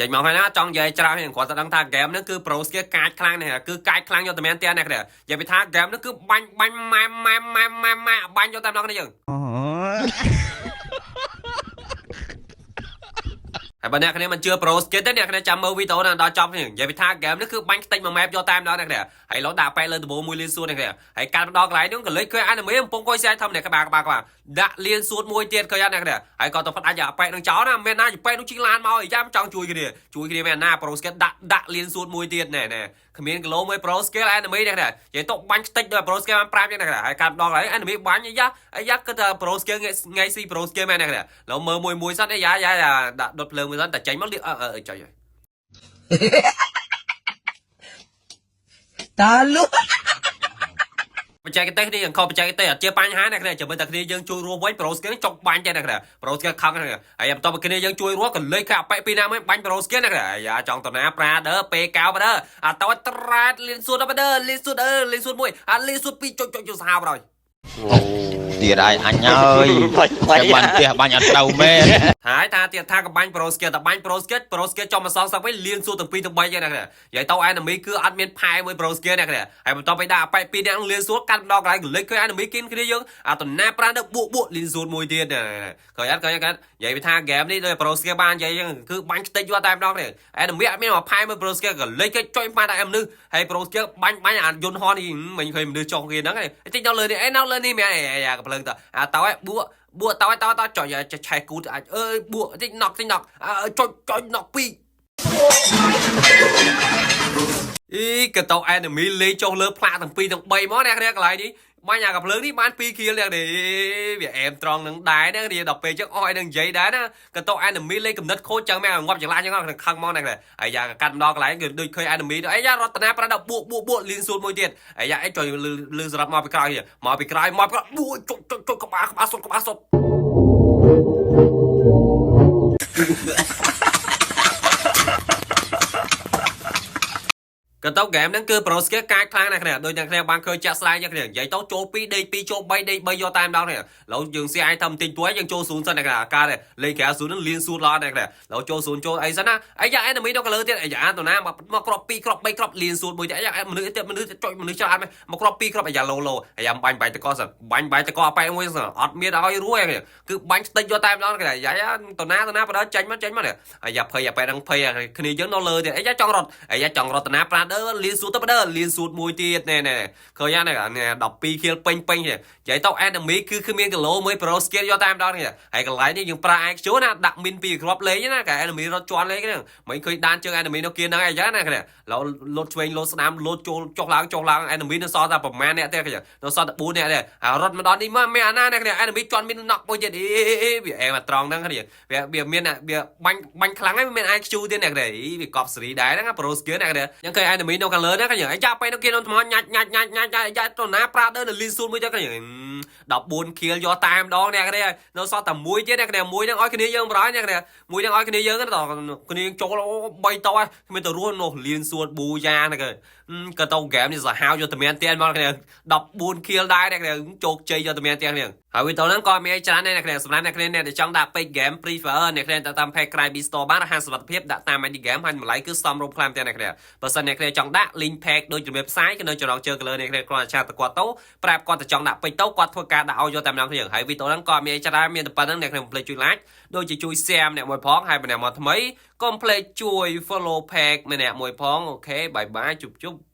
ចេញមកហើយណាចង់និយាយច្រើនហ្នឹងគ្រាន់តែដឹងថា game ហ្នឹងគឺ pro skill កាចខ្លាំងនេះគឺកាចខ្លាំងយកតែមែនទេអ្នកគ្នានិយាយពីថា game ហ្នឹងគឺបាញ់បាញ់ម៉ែម៉ែម៉ែម៉ែម៉ែបាញ់យកតែម្ដងគ្នាយើង ហើយបើអ្នកគ្នាមិនជឿ Pro Skill ទេអ្នកគ្នាចាំមើលវីដេអូណាដល់ចប់នេះនិយាយពីថា game នេះគឺបាញ់ខ្ទេចមួយ map យកតែម្ដងអ្នកគ្នាហើយលោដាក់ប៉ែលើដំបូងមួយលៀនសួតអ្នកគ្នាហើយកាត់ម្ដងកន្លែងនេះក៏លេចឃើញ enemy កំពុងកុយសែធំអ្នកក្បាលក្បាលក្បាលដាក់លៀនសួតមួយទៀតឃើញអត់អ្នកគ្នាហើយក៏ទៅផ្ដាច់អាប៉ែនឹងចោលណាមានណាប៉ែនោះជីងឡានមកអាយ៉ាចង់ជួយគ្នាជួយគ្នាមែនណា Pro Skill ដាក់ដាក់លៀនសួតមួយទៀតណែណែគ្មានគីឡូមួយ Pro Skill enemy អ្នកគ្នានិយាយទៅបាញ់ខ្ទេចដោយ Pro Skill បានប្រាប់យ៉ាងអ្នកគ្នាហើយកាត់ម្ដងកន្លែង enemy បាញ់អាយ៉ាអាយ៉ាគិតថា Pro Skill ថ្ងៃស៊ី Pro Skill មែនអ្នកគ្នាឡូវមើលមួយមួយសិនអាយ៉ាយ៉ាដាក់ដុតភ្លើងមួយសិនតែចេញមកលៀអឺចុចហើយ តាលុ បច្ចេកទេសនេះខុសបច្ចេកទេសអត់ជាបញ្ហាអ្នកគ្នាចាំមើលតែគ្នាយើងជួយរស់វិញ Pro Skill ចុកបាញ់ចេះអ្នកគ្នា Pro Skill ខឹងអ្នកគ្នាហើយបន្ទាប់ពីគ្នាយើងជួយរស់ក៏លេខខអាប៉ែពីណាមួយបាញ់ Pro Skill អ្នកគ្នាអាយ៉ាចង់តណាប្រាដឺពេកៅបដឺអាតោត្រ៉ាតលៀនសួតបដឺលៀនសួតអឺលៀនសួតមួយអាលៀនសួតពីរចុចចុចសាហាវបដ ாய் ទៀតហើយអញហើយតែបាញ់ផ្ទះបាញ់អត់ត្រូវមែន ហើយថាទៀតថាក៏បាញ់ Pro Skill តែបាញ់ Pro Skill Pro Skill ចំមកសងសឹកវិញលៀនសួតទាំងពីរទាំងបីចឹងណាគ្នានិយាយទៅ enemy គឺអត់មានផែមួយ Pro Skill ណាគ្នាហើយបន្ទាប់ពីដាក់អាប៉ែពីរនាក់លៀនសួតកាត់ម្ដងកន្លែងកលិចឃើញ enemy គិនគ្នាយើងអាតំណាប្រានទៅបួកបួកលៀនសួតមួយទៀតឃើញអត់ឃើញអត់និយាយពីថា game នេះដូច Pro Skill បាននិយាយចឹងគឺបាញ់ខ្ទេចយកតែម្ដងនេះ enemy អត់មានមកផែមួយ Pro Skill កលិចគេចុចប៉ាតែមនុស្សហើយ Pro Skill បាញ់បាញ់អាយន្តហោះនេះមិនឃើញមនុស្សចុះគេហ្នឹងឯងតិចដល់លើនេះអេនៅលើនេះមែនអាយ៉ាកំភ្លើងតអាតោឯបួកបួកតោតោតោចុចឆេះគូតអាចអើយបួកតិចណក់តិចណក់ចុចចុចណក់ពីរអីក៏តោ enemy លេងចុះលើផ្លាកទាំងពីរទាំង3មកអ្នកគ្នាកន្លែងនេះបាញ់អាកាភ្លើងនេះបាន2 kill អ្នកនេះវាអែមត្រង់នឹងដែរណាគ្នាដល់ពេលចឹងអស់ឲ្យនឹងនិយាយដែរណាក៏តោ enemy លេងកំណត់ខូចចឹងមែនងាប់ចង្លាចឹងខឹងមកអ្នកគ្នាហើយយ៉ាកាត់ម្ដងកន្លែងគឺដូចឃើញ enemy ទៅអីយ៉ារតនាប្រាដល់បួកបួកបួកលៀងសួតមួយទៀតអាយ៉ាអីចុយលឺសរាប់មកពីក្រោយមកពីក្រោយមកពីក្រោយបួកចុចចុចចុចក្បាលក្បាលសុតក្បាលសុត ក៏ទៅហ្គេមហ្នឹងគឺ Pro Skill កាចខ្លាំងណាស់គ្នាដូចអ្នកគ្នាបានឃើញចាក់ស្ដែងចឹងគ្នានិយាយទៅចូល2ដេក2ចូល3ដេក3យកតែម្ដងគ្នាឡូវយើងស៊ី item តិចទួយយើងចូល0សិនអ្នកគ្នាអាការលេងក្រៅ0ហ្នឹងលៀនសួតឡអ្នកគ្នាឡូវចូល0ចូលអីសិនណាអាយ៉ា enemy ដល់កលើទៀតអាយ៉ាទៅណាមកមកគ្រាប់2គ្រាប់3គ្រាប់លៀនសួតមួយទៀតអាយ៉ាមនុស្សទៀតមនុស្សចុចមនុស្សច្រើនមកគ្រាប់2គ្រាប់អាយ៉ាឡូឡូអាយ៉ាបាញ់បាញ់តកសិនបាញ់បាញ់តកអប៉ែមួយសិនអត់មានឲ្យរួយគឺបាញ់ស្តិចយកតែម្ដងគ្នាអាយ៉ាទៅណាទៅណាបដចេញមកចេញមកអាយ៉ាភ័យអាប៉ែហ្នឹងភ័យគ្នាយើងនៅលើទៀតអាយ៉ាចង់រត់អាយ៉ាចង់រត់ទៅណាប្រាដឺលៀនសួតទៅបដឺលៀនសួតមួយទៀតណែណែឃើញណា12 kill ពេញពេញនិយាយទៅ enemy គឺគឺមានគីឡូមួយ pro skill យកតែម្ដងនេះហើយកន្លែងនេះយើងប្រើ IQ ណាដាក់មីនពីគ្រាប់លេងណាកែ enemy រត់ជន់លេងហ្នឹងមិនឃើញដានជើង enemy នៅគៀនហ្នឹងអីចឹងណាគ្នាឡូវលុតឆ្វេងលុតស្ដាំលុតចូលចុះឡើងចុះឡើង enemy នៅសល់តែប្រហែលអ្នកទេនៅសល់តែ4អ្នកទេអារត់មកដល់នេះមកមានអាណាអ្នកគ្នា enemy ជន់មីនណក់មួយទៀតអីវាអែមត្រង់ហ្នឹងគ្នាវាវាមានវាបាញ់បាញ់ខ្លាំងហើយមាន IQ ទៀតអ្នកគ្នាវាកប់សេរីដែរហ្នឹង pro skill អ្នកគ្នាយើងឃើញ enemy នៅខាងលើហ្នឹងគ្នាអាយ៉ាបែនៅគេនៅថ្មញាច់ញាច់ញាច់ញាច់យ៉ាទៅណាប្រាដើនៅលីស៊ូនមួយទៀតគ្នា14 kill យកតែម្ដងអ្នកគ្នានៅសល់តែមួយទៀតអ្នកគ្នាមួយហ្នឹងឲ្យគ្នាយើងបរោយអ្នកគ្នាមួយហ្នឹងឲ្យគ្នាយើងទៅគ្នាយើងចូល3តោះគ្មានទៅរស់នោះលៀនសួតប៊ូយ៉ាហ្នឹងក៏ទៅហ្គេមនេះសាហាវយកតែមានទៀនមកគ្នា14 kill ដែរអ្នកគ្នាជោគជ័យយកតែមានទៀនគ្នាហើយវីដេអូហ្នឹងក៏មានច្រើនដែរអ្នកគ្នាសម្រាប់អ្នកគ្នាអ្នកដែលចង់ដាក់ពេជ្រ game Free Fire អ្នកគ្នាទៅតាម page Cry B Store បានរហ័សសុវត្ថិភាពដាក់តាម ID game ហើយតម្លៃគឺសមរម្យខ្លាំងទាំងអ្នកគ្នាបើសិនអ្នកគ្នាចង់ដាក់ link page ដូចជំរាបផ្សាយគឺនៅចំណងជើងលើអ្នកគ្នាគ្រាន់តែchat ទៅគាត់ទៅប្រាប់គាត់ទៅចង់ដាក់ពេជ្រទៅគាត់ធ្វើការដាក់ឲ្យយកតែម្ដងគ្នាហើយវីដេអូហ្នឹងក៏មានច្រើនមានតែប៉ុណ្្នឹងអ្នកគ្នាកុំភ្លេចជួយ like ដូចជាជួយ share ម្នាក់មួយផងហើយម្នាក់មកថ្មីកុំភ្លេចជួយ follow page ម្នាក់មួយផង OK bye bye ជប់ជប់។